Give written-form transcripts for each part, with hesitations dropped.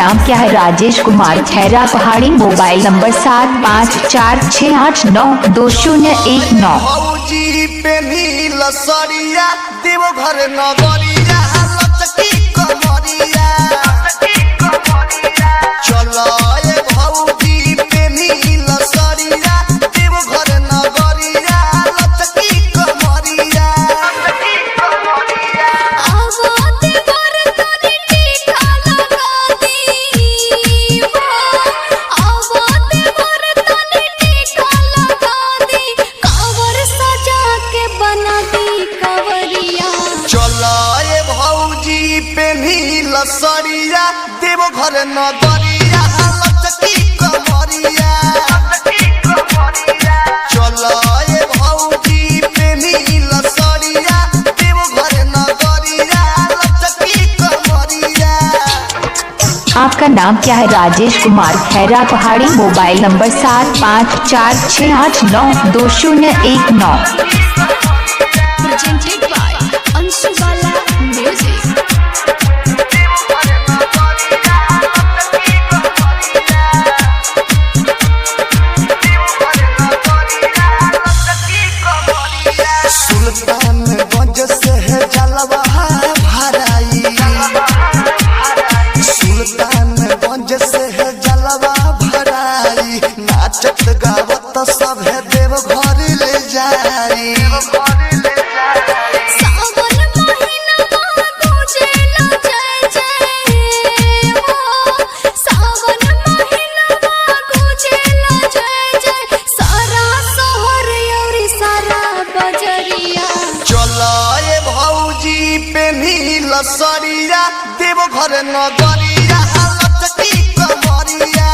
नाम क्या है? राजेश कुमार खैरा पहाड़ी, मोबाइल नंबर 7546892019। भौजी पेनी लसरिया देवघर नगरिया लचकी कमरिया। चलो ए भौजी पेनी लसरिया देवघर नगरिया लचकी कमरिया। चलो ए भौजी पेनी लसरिया देवघर नगरिया लचकी कमरिया। चलो ए भौजी पेनी लसरिया देवघर नगरिया लचकी कमरिया। आपका नाम क्या है? राजेश कुमार खैरा पहाड़ी, mobile number 7546892019। Presented by Ansubala Music. Sultanganj से है जलवा भराई, सुल्तानगंज से है जलवा भराई, नाचत गावत सब है देव घर ले जाई। सावन महीना गूंजेला जय जय हो, सावन महीना गूंजेला जय जय, सारा शहर और सारा बजरिया। चलो ए भौजी पेन्ही लसरिया देवघर नगरिया लचकी कमरिया।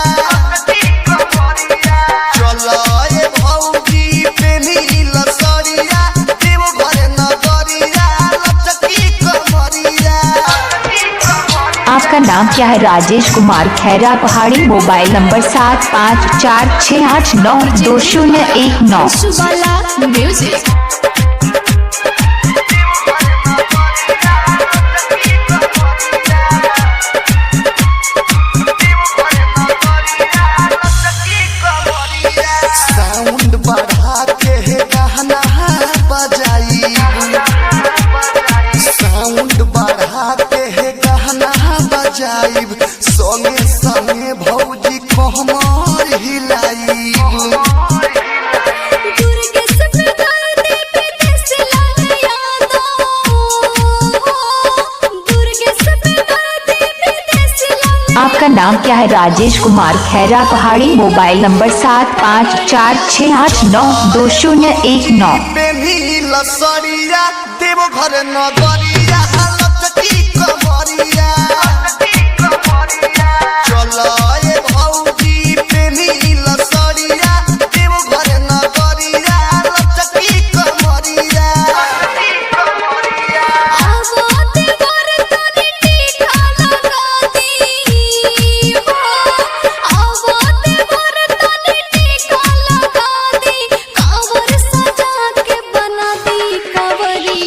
चलो ए भौजी पेन्ही लसरिया देवघर नगरिया लचकी कमरिया। आपका नाम क्या है? राजेश कुमार खैरा पहाड़ी, mobile number 7546892019। Ansubala Music. Sound बढ़ा के है गाना बजाई, साउंड बढ़ा के है गाना बजाइब, संगे संगे भौजी कमर हिलाइब। दुर्गे सपना विदेश लाल यादो, दुर्गे सपना विदेश लाल। आपका नाम क्या है? राजेश कुमार खैरा पहाड़ी, मोबाइल नंबर 7546892019। पेन्ही लसरिया देवघर नगरिया लचकी कमरिया। चलो ए भौजी पेन्ही लसरिया देवघर नगरिया लचकी कमरिया।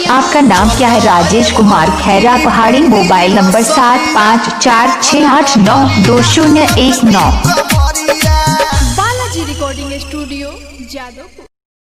आपका नाम क्या है? राजेश कुमार खैरा पहाड़ी, मोबाइल नंबर 7546892019।